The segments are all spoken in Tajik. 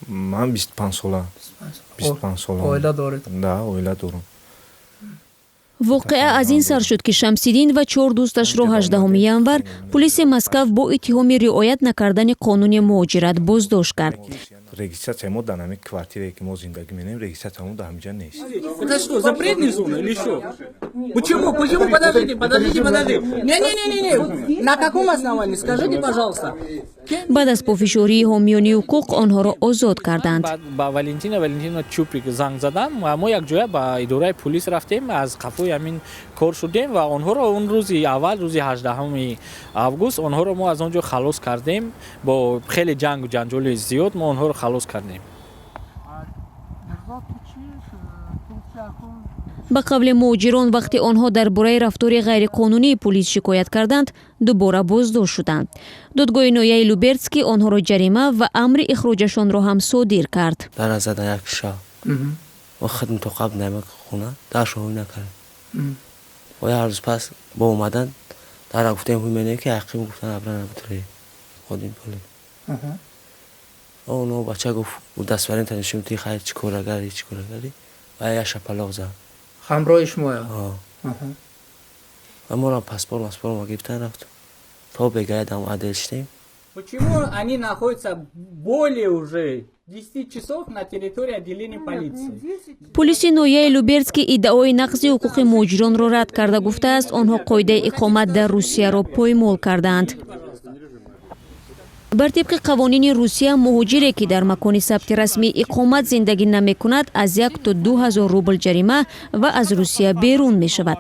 Ман 25 сола, 25 сола. Оила доред? Да, оила дорам. Воқеа аз ин сар шуд, ки Шамсиддин ва чор дӯсташро 18 январ пулиси Москав бо иттиҳоми риоят накардани қонуни муҳоҷират боздошт кард. Регистрация мо дар ҳамин квартирае, ки мо зиндагӣ менем, регистрация мо дар ҳаминҷа нест. Это что, запретная зона или что? Почему? Почему? Подождите, подождите, подождите. Не-не-не-не-не. На каком основании? Скажите, пожалуйста. Баъд аз пофишории ҳомиёни ҳуқуқ онҳоро озод карданд. Ба Валентина Чупик занг задам ва мо якҷоя ба идораи пулис рафтем, аз қафои ҳамин кор шудем ва онҳоро он рӯзи аввал, рӯзи 18 август, онҳоро мо аз он ҷо халос кардем. Бо хеле ҷангу ҷанҷоли зиёд мо онҳоро халос кардем. Ба қавли муҳоҷирон, вақте онҳо дар бораи рафтори ғайриқонунии пулис шикоят карданд, дубора боздошт шуданд. Додгоҳи ноҳияи Люберский онҳоро ҷарима ва амри ихроҷашонро ҳам содир кард. Дара задан як шаб, мо хидм тоқаб нама хона даршо ҳуй накардем. Ва як рӯз пас бо омадан дара гуфтем, ҳуй менем, ки ҳақим гуфтан, абра набутре ходим поли оно. Бача гуфт, дастбарем танишим, ти хайр, чӣ корагари, чӣ корагари, ва як шапалоқ зад. Ҳамроҳи шумоя? Ва моро паспорт маспорт ма гирифтан, рафт то бегаядам отдел шидем. Почему они находятся более уже 10 часов на территории отделения полиции? Пулиси ноҳияи Люберский иддаои нақзи ҳуқуқи муҳоҷиронро рад карда, гуфтааст, онҳо қоидаи иқомат дар Русияро поймол кардаанд. Бар тибқи қавонини Русия, муҳоҷире, ки дар макони сабти расмии иқомат зиндагӣ намекунад, аз 1 то 2000 рубл ҷарима ва аз Русия берун мешавад.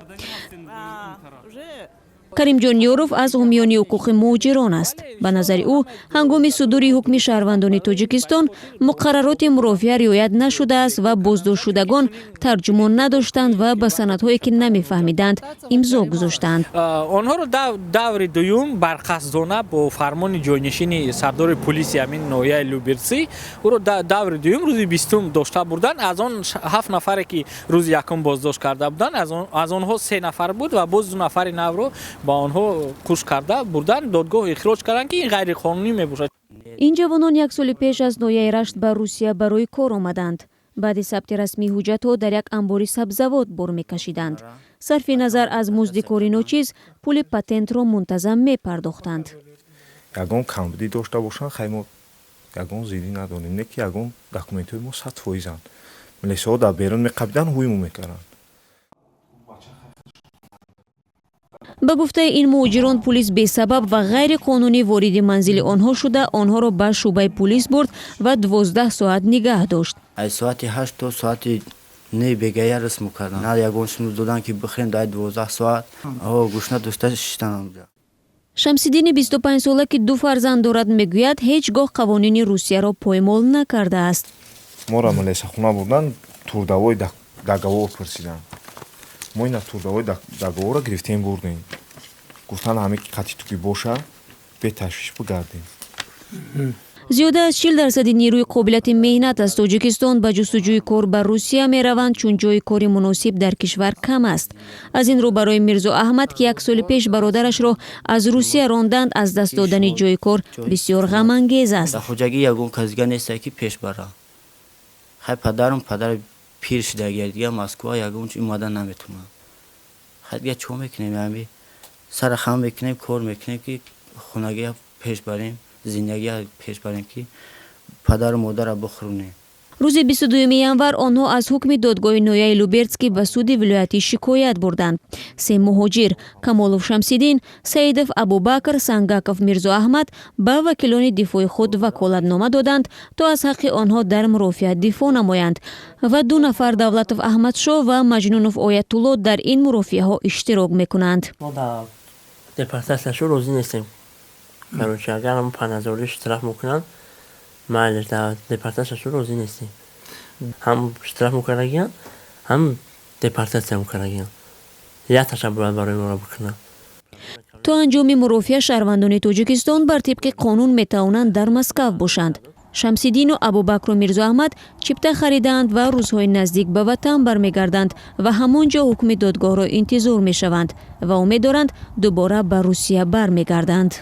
Каримҷон Ёров аз ҳомиёни ҳуқуқи муҳоҷирон аст. Ба назари ӯ, ҳангоми судури ҳукми шаҳрвандони Тоҷикистон муқаррароти мурофиа риоят нашудааст ва боздоштшудагон тарҷумон надоштанд ва ба санадҳое, ки намефаҳмиданд, имзо гузоштанд. Онҳоро даври дуюм барқасдона бо фармони ҷойнишини сардори пулиси ҳамин ноҳияи Люберцӣ ӯро даври дуюм рӯзи 20-ум дошта бурданд. Аз он ҳафт нафаре, ки рӯзи якум боздошт карда буданд, аз онҳо се нафар буд ва боз ду нафари навро ба онҳо қуш карда бурданд, додгоҳ ихроҷ карданд, ки ин ғайриқонунӣ мебошад. Ин ҷавонон як соли пеш аз ноҳияи Рашт ба Русия барои кор омаданд. Баъди сабти расмии ҳуҷҷатҳо дар як амбори сабзавот бор мекашиданд. Сарфи назар аз музди кори ночиз, пули патентро мунтазам мепардохтанд. Ягон камбудӣ дошта бошанд, хай, мо ягон зиддӣ надорем, не ки ягон документҳои мо 100%-анд. Милисаҳо дар берун меқабиданд, ҳуйму мекарданд. Ба гуфтаи ин муҳоҷирон, пулис бесабаб ва ғайриқонунӣ вориди манзили онҳо шуда, онҳоро ба шӯъбаи пулис бурд ва 12 соат нигаҳ дошт. Аз соати 8 то соати 9 бегая расму кардам, на ягон шунуз додан, ки бихӯрем. Дар 12 соат гушна дошта шиштан онҷа. Шамсиддини 25-сола, ки ду фарзанд дорад, мегӯяд, ҳеҷ гоҳ қавонини Русияро поймол накардааст. Моро милисахона бурдан, трудовой договор пурсиданд. Мо ина трудовой договор ро гирифтем, бурдем. Гуфтанд, ҳаме ки қатъи туки боша, беташвиш бигардем. Зиёда аз 40 дарсади нерӯи қобилияти меҳнат аз Тоҷикистон ба ҷустуҷӯи кор ба Русия мераванд, чун ҷои кори муносиб дар кишвар кам аст. Аз ин рӯ барои Мирзо Аҳмад, ки як соли пеш бародарашро аз Русия ронданд, аз даст додани ҷои кор бисёр ғамангез аст. Дар хоҷагӣ ягон кас дига нестае, ки пеш бара. Хай, падарам падари пир шудагия, дига Москва ягон чи омада наметавонад. Хай, дига чӣ мекунем? Ами сара хам мекунем, кор мекунем, ки хонагия пеш барем, зиндагия пеш барем, ки падару модарро бихӯронем. Рӯзи 22 январ онҳо аз ҳукми додгоҳи ноҳияи Люберский ба суди вилоятӣ шикоят бурданд. Се муҳоҷир, Камолов Шамсиддин, Саидов Абубакр, Сангаков Мирзоаҳмад, ба вакилони дифои худ ваколатнома доданд, то аз ҳаққи онҳо дар мурофиа дифоъ намоянд, ва ду нафар, Давлатов Аҳмадшоҳ ва Маҷнунов Оятулло, дар ин мурофиаҳо иштирок мекунанд. Мо дар депортатсияшо розӣ нестем. Короче, агар ҳам паназорӣ штраф мекунанд, майлеш, дар депортатсияшо розӣ нестем. Ҳам штраф мекардагиянд, ҳам депортатсия мекардагиянд, якташа бояд барои моро бикунанд. То анҷоми мурофиа шаҳрвандони Тоҷикистон бар тибқи қонун метавонанд дар Москав бошанд. Шамсиддину Абубакру Мирзоаҳмад чипта харидаанд ва рӯзҳои наздик ба ватан бармегарданд ва ҳамон ҷо ҳукми додгоҳро интизор мешаванд ва умед доранд, дубора ба Русия бармегарданд.